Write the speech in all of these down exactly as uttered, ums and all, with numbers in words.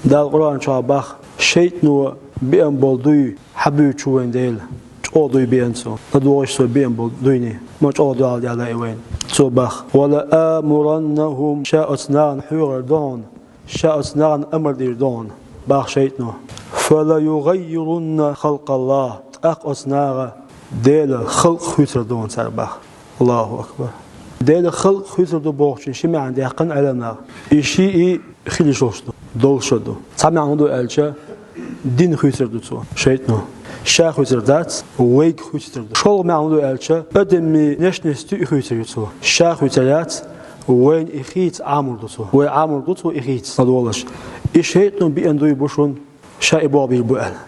Дала Къуръан чу бах: «ШайтӀано беана бола дуй хьабуьйцу вайна Дала. ЧӀогӀа дуй беана цо. ЛадугӀуш цо беана бола дуйне. Ма чӀогӀа дуьхьал даьлла и вайна». Цо бах: «Ва ла амуруннахум», ша оцу нахана хьоьхур ду хьуна, ша оцу нахана амар дийр ду хьуна, бах шайтӀано. «Фа ла югӀаййирунна халкъаллахӀ», тӀаккха оцу наха Делан халкъ хуьйцур ду хьуна цара, бах. Аллаху акбар. Делан халкъ хуьйцур ду бохучун ши маьӀна даьккхина Ӏеламнаха. И шиъ хила йиш йолуш ду, долуш ду. Цхьа маьӀна ду аьлча, дин хуьйцур ду цо, шайтӀано. Ша хуьйцур дац, вайга хуьйцур ду. ШолгӀа маьӀна ду аьлча, адамийн нешнаш туьй хуьйцур ю цо. Ша хуьйцур яц, вайна и хийца Ӏамор ду цо. Вай Ӏамор ду цо и хийца, ладогӀалаш. И шайтӀано беана дуй бу шуна, ша и болх бийр бу аьлла.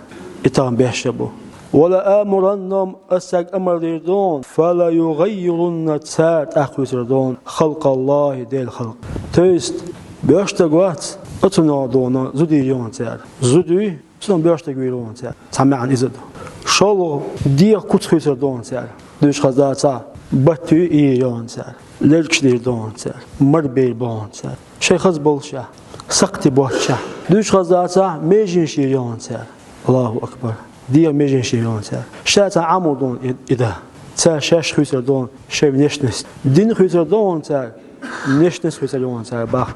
И тахана беш а бу. «Ва ла амуруннахум», ас цаьрга амар дийр ду хьуна, «фа ла югӀаййирунна», цара тӀаккха хуьйцур ду хьуна, «халкъаллахӀи», Делан халкъ. То есть, боьрша стаг вац, оцунах дуьйна зуда йийр ю хьуна цара. Зуда юй, цунах боьрша стаг вийр ву хьуна цара. Цхьа маьӀна иза ду. ШолгӀа, дегӀан куц хуьйцур ду хьуна цара. Дуьйцуш хаза дацахь, баттуй йийр ю хьуна цара. Лергаш дийр ду хьуна цара. Мара бийр бу хьуна цара. Шайн хаза болуш а, сакхте боццушехь. Дуьйцуш хаза дацахь, меженаш йийр ю хьуна цара. Аллаху акбар. ДегӀан меженаш йийр ю хьуна цара. Ша царна Ӏамор ду хьуна и, и дан. Цара шаьш хуьйцур ду хьуна шайн нешнаш. Дин хуьйцур ду хьуна цара. Нешнаш хуьйцур ю хьуна цара, бах.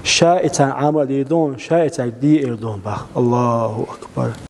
Ша и царна Ӏамор дийр ду хьуна, ша и цаьрга дехар ду хьуна, бах. Аллаху акбар.